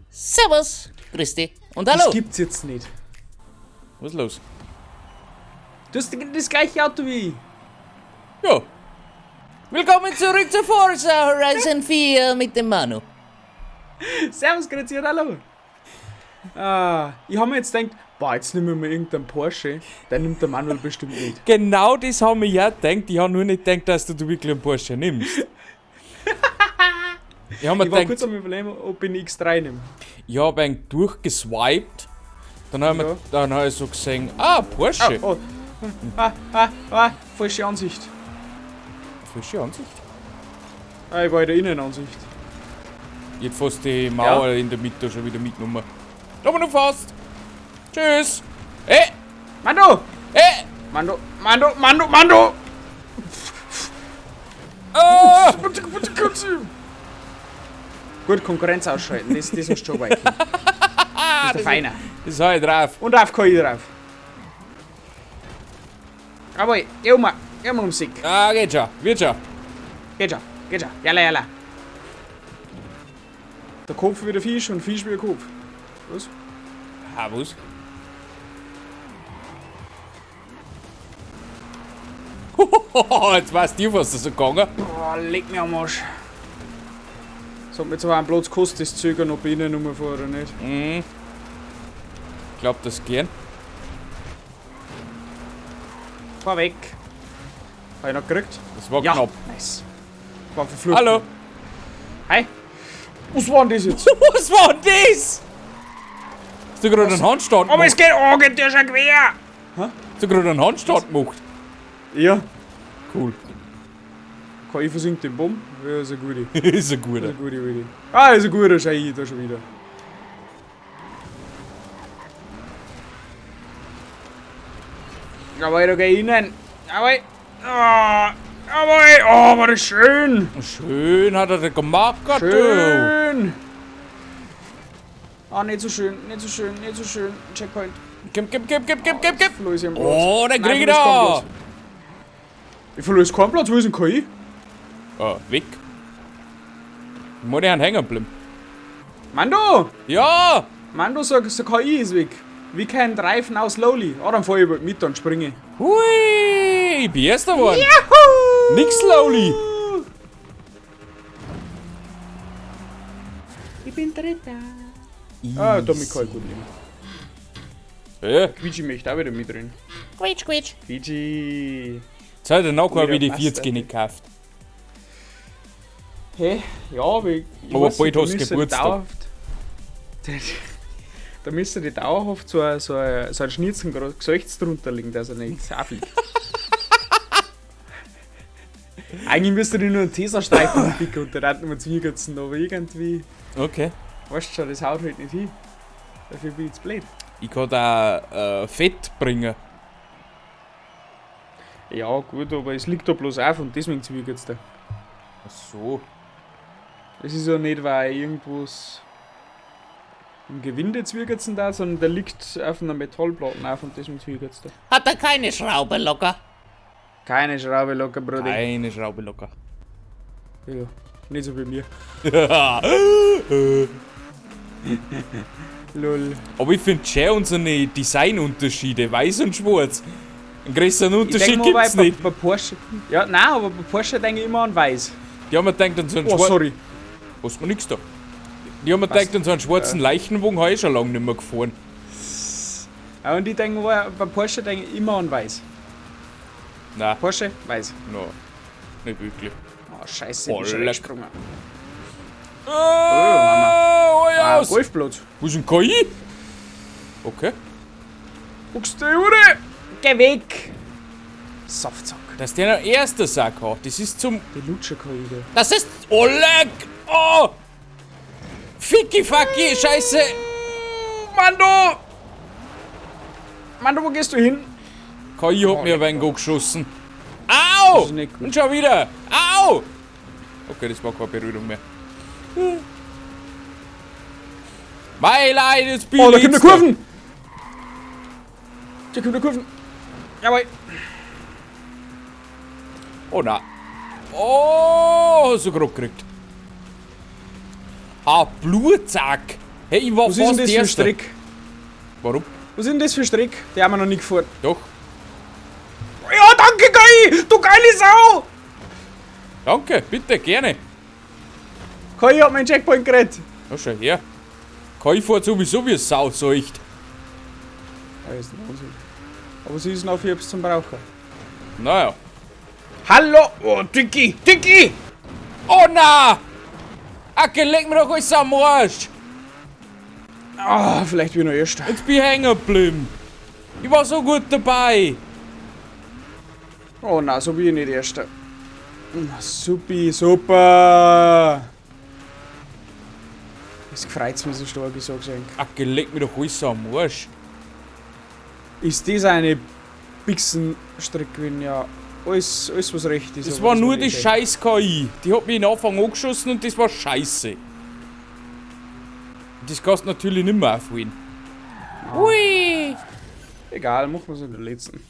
Servus, grüß dich und hallo. Das gibt's jetzt nicht. Was ist los? Du hast das gleiche Auto wie ich. Ja. Willkommen zurück zu Forza Horizon 4 mit dem Manu. Servus, grüezi und hallo. Ah, ich hab mir jetzt gedacht, boah, jetzt nehmen wir mal irgendeinen Porsche. Den nimmt der Manuel bestimmt nicht. Genau das haben wir ja gedacht. Ich habe nur nicht gedacht, dass du wirklich einen Porsche nimmst. Ich habe mir Ich war gedacht, kurz am Überlegen, ob ich einen X3 nehme. ich habe einen durchgeswiped. Dann habe Ja. ich, dann hab ich so gesehen, ah, Porsche. Oh, ah, ah, ah, falsche Ansicht. Frische Ansicht. Ah, ich war in der Innenansicht. Ich hätte fast die Mauer in der Mitte schon wieder mitgenommen. Aber nur fast. Tschüss. Ey, Mando! ey. Mando, Mando, Mando, Mando! Ah! Gut, Konkurrenz ausschalten, das hast du schon weit. Das ist der Feiner. Das hab ich drauf. Und auf KI drauf. Jawohl, geh um, geh um ums Eck. Ah, geht schon. Wird schon. Geht schon, geht schon. Jalla, jalla. Der Kopf wie der Fisch und Fisch wie der Kopf. Was? Ah, was? Jetzt weißt du, was da so gegangen. Boah, leck mir am Arsch. Das hat mir jetzt aber einen Platz gekostet, das Zögern, ob ich innen rumfahre oder nicht. Mhm. Ich glaub, das gern. Fahr weg. Hab ich noch gekriegt? Das war Ja, knapp. nice. War verflucht. Hallo. Hi. Was war denn das jetzt? Was war denn das? Hast du gerade einen Handstand Aber gemacht? es geht, oh, geht der schon quer! Hast du gerade einen Handstand gemacht? Ja. Cool. KI versinkt den Bumm. Ja, ist eine gute. Ist ein Ist guter. eine gute Idee. Ah, ist ein guter, schau ich da schon wieder. Jawohl, da geh ich hinein. Jawohl. Ah, jawohl. Oh, war das schön. Schön hat er das gemacht, du. Schön. Ah, nicht so schön, nicht so schön, nicht so schön. Checkpoint. Gib, gib, gib, gib, gib, gib, gib. Verlor ich einen Platz. Oh, den Nein, krieg ich verlor keinen da. Platz. Ich verlor keinen Platz, wo ist denn KI? Ah, weg. Ich muss nicht hängen bleiben. Mando! Ja! Mando sagt, so KI ist weg. We can drive now slowly. Ah, dann fahr ich mit, dann springe ich. Hui, ich bin Erster geworden. Juhu! Nix slowly. Ich bin Dritter. Ah, damit kann ich gut leben. Ja, Quietschi möchte auch wieder mitreden. Quietsch, quietsch. Quietschi. jetzt hat er noch Wieder wie die passt, 40 Alter. nicht gekauft. Hä? Ja, aber ich Aber weiß bald nicht, da hast du müsste die Geburtstag. dauerhaft. Da müsste die dauerhaft so ein Schnitzen Gesäuchts drunter liegen, dass er nicht auffliegt. Eigentlich müsste die nur einen Tesastreifen picken und dann hätten wir Zwiegerzen, aber irgendwie, Okay. weißt du schon, das haut halt nicht hin. Dafür bin ich zu blöd. Ich kann da Fett bringen. Ja, gut, aber es liegt da bloß auf und deswegen zwiegert's da. Ach so. Es ist ja nicht, weil irgendwas im Gewinde zwiegert's da, sondern der liegt auf einer Metallplatte auf und deswegen zwiegert's da. Hat er keine Schraube locker? Keine Schraube locker, Bruder. Keine Schraube locker. Ja, nicht so wie mir. Lol. Aber ich finde schön unsere Designunterschiede, weiß und schwarz. Einen größeren Ich Unterschied denk mal, weil gibt's bei, nicht. bei Porsche. Ja, nein, aber bei Porsche denke ich immer an weiß. Die haben mir gedacht, an so einen Oh, schwarzen. sorry. Was mir nix da. Die haben mir gedacht, an so einen schwarzen Leichenwagen habe ich schon lange nicht mehr gefahren. Ja, und ich denke, bei Porsche denke ich immer an weiß. Nein, Porsche, weiß. no, nicht wirklich. Oh, scheiße, ich bin schon Leck. weggesprungen. Oh, oh, Ah, aus. Golfplatz. Wo ist denn KI? Okay. Guckst du, Hure? Geh weg! Saftsack. Dass der noch erster Sack hat, das ist zum. Die Lutscher-KI da. Das ist Oh, leck! Oh! Ficky fucky, Scheiße! Mando! Mando, wo gehst du hin? KI hat Oh, mir leck ein wenig angeschossen. Au! Das ist nicht gut. Und schon wieder! Au! Okay, das war keine Berührung mehr. Mei Leid, jetzt bin Oh, da ich kommt eine jetzt da. Kurven! Da kommt eine Kurven! Jawohl! Oh nein. Oh, hast du gerade gekriegt. Ah, Blutsack. Hey, ich war Was ist denn fast das für ein Erster. Strick? Warum? Was ist denn das für ein Strick? Die haben wir noch nicht gefahren. Doch. Ja, danke, Kai! Du geile Sau! Danke, bitte, gerne. Kai hat meinen Checkpoint gerettet. Na, schau her. Kai fährt sowieso wie Sau, seucht. Ja, ist ein Wahnsinn. Aber sie ist noch für etwas zum Brauchen. Naja. Hallo! Oh, Dicky! Dicky! Oh na! Acke, leg mir doch alles am Arsch! Ah, vielleicht bin ich noch Erster. Jetzt bin ich hängen geblieben. Ich war so gut dabei. Oh nein, so bin ich nicht Erster. Na, supi, super! Es freut mich so stark, ich sag's euch. Acke, leg mir doch alles am Arsch. Ist das eine Bixenstrecke gewesen? Ja, alles, alles was recht ist. Das aber war nur die nicht scheiß KI. Die hat mich am Anfang angeschossen und das war scheiße. Das kannst du natürlich nicht mehr aufholen. Ui! Egal, machen wir es in der letzten.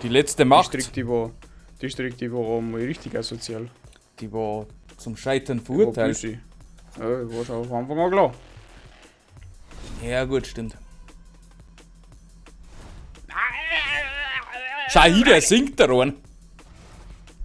Die letzte Die Macht, Strecke, die war mal richtig asozial. die war zum Scheitern Die war verurteilt. böse. Ja, die war schon von Anfang an klar. Ja, gut, stimmt. Schau hin, der singt da rein.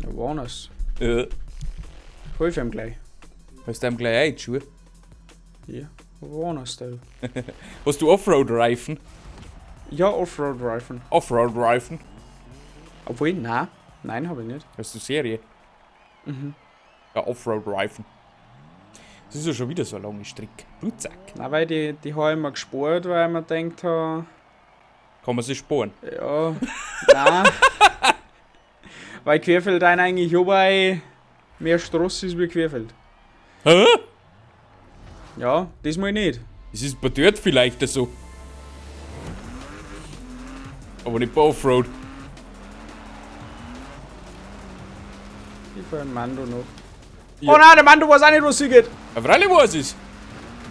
Ja, war anders. Ja. Hilf ihm gleich. Hast du ihm gleich ein, Schuhe? Ja, war anders da. Hast du Offroad-Reifen? Ja, Offroad-Reifen. Offroad-Reifen? Obwohl, nein. Nein, habe ich nicht. Hast du Serie? Mhm. Ja, Offroad-Reifen. Das ist ja schon wieder so ein langer Strick. Blutsack. Nein, weil die habe ich mir gespart, weil ich mir gedacht habe, Kann man sich sparen. ja, nein. Weil Querfeldein eigentlich überall mehr Straße ist wie Querfeld. Hä? Ja, das mal nicht. Das ist bei dort vielleicht so. Aber nicht bei Offroad. Ich fahr den Mando noch. Ja. Oh nein, der Mando weiß auch nicht, was sie geht. Aber freilich weiß ich's.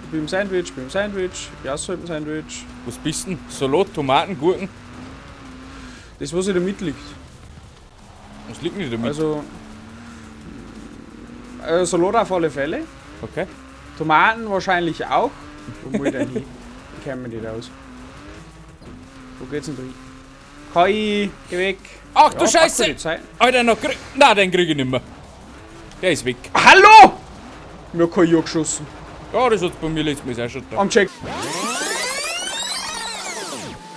Ich bin im Sandwich, bin im Sandwich, ich bin auch so im Sandwich. Was bist denn? Salat, Tomaten, Gurken? Das, was in der Mitte liegt. Was liegt nicht damit? Also, Salat auf alle Fälle. Okay. Tomaten wahrscheinlich auch. Wo muss ich denn hin? Ich kenn mich nicht aus. Wo geht's denn da hin? KI, geh weg. Ach du Ja, Scheiße! pack die Zeit. Alter, noch krieg. Nein, den krieg ich nicht mehr. Der ist weg. Hallo! Mir hat KI angeschossen. Ja, das hat's bei mir letztes Mal auch schon da. Am Check.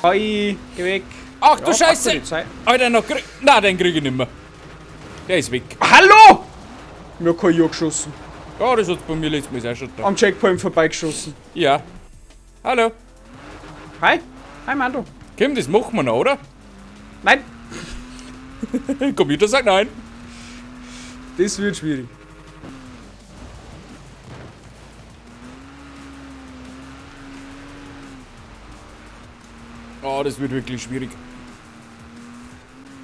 KI, geh weg. Ach Ja, du pack Scheiße! die Zeit. Alter, noch krieg. Nein, den krieg ich nicht mehr. Der ist weg. Hallo! Mir hat KI angeschossen. Ja, das hat's bei mir letztes Mal auch schon da. Am Checkpoint vorbeigeschossen. Ja. Hallo. Hi. Hi, Mando. Kim, das machen wir noch, oder? Nein, Computer sagt nein. das wird schwierig. Oh, das wird wirklich schwierig.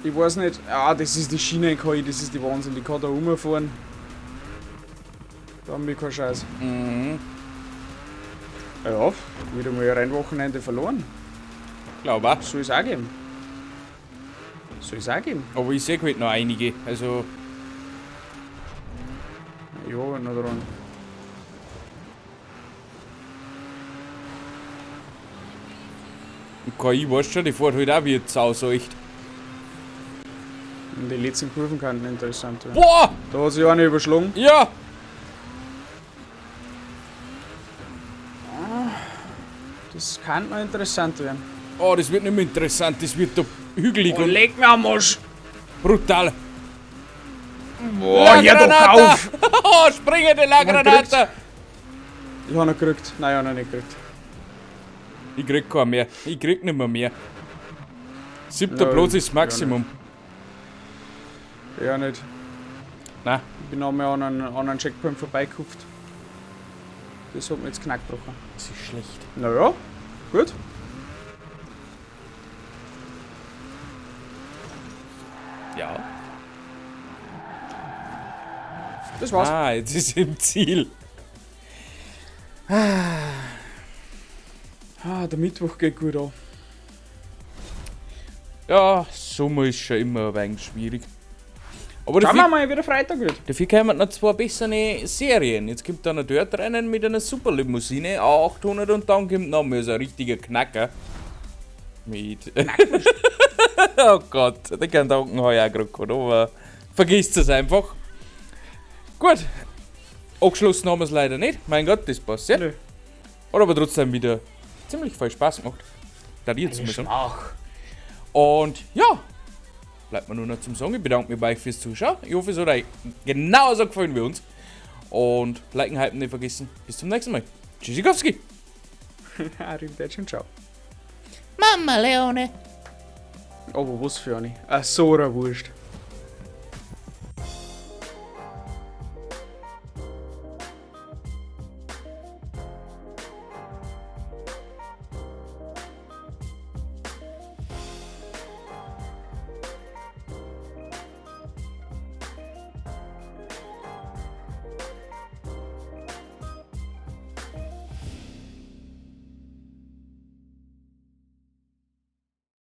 Ich weiß nicht. Ah, das ist die Schiene KI, das ist die Wahnsinn. Die kann da rumfahren. Da haben wir keinen Scheiß. Mhm. Ja, wieder mal ein Rennwochenende verloren. Glaub auch. Soll es auch geben. Soll es auch geben. Aber ich sehe halt noch einige. Also, Ich hab noch dran. und KI weißt schon, die fährt halt auch wie sauseucht. Und die letzten Kurven könnten interessant werden. Boah! Da hat sich einer überschlagen. Ja! Das kann noch interessant werden. Oh, das wird nicht mehr interessant. Das wird da hügelig und Oh, leg mir am Arsch! brutal. Boah, hör doch auf! Oh, springende La Man Granata! Ich hab noch gekriegt. Nein, ich hab noch nicht gekriegt. Ich krieg keinen mehr. Ich krieg nicht mehr. Siebter Ja, Platz ist ja das Maximum. Ja, nicht. Nein. Ich bin einmal an einen Checkpoint vorbeigekupft. Das hat mir jetzt Knack gebrochen. Das ist schlecht. Naja, gut. Ja. Das war's. Ah, jetzt ist im Ziel. Ah, der Mittwoch geht gut an. Ja, Sommer ist schon immer ein wenig schwierig. Aber Schauen wir dafür, mal, wie der Freitag wird. dafür kommen noch zwei bessere Serien. Jetzt kommt dann ein Dirt-Rennen mit einer Superlimousine A800 und dann kommt noch mal so ein richtiger Knacker. Mit. Oh Gott, den Gedanken habe ich auch gerade gehabt, aber vergisst es einfach. Gut. Abgeschlossen haben wir es leider nicht. Mein Gott, das passiert. Nö. Hat aber trotzdem wieder ziemlich viel Spaß gemacht. Da dir jetzt mal sagen. Schmach. Und ja, bleibt mir nur noch zum Sagen. Ich bedanke mich bei euch fürs Zuschauen. Ich hoffe, es hat euch genauso gefallen wie uns. Und liken, hypen nicht vergessen. Bis zum nächsten Mal. Tschüssikowski. Arrivederci und ciao. Mamma Leone. Aber was für eine. Ach, so eine Wurst.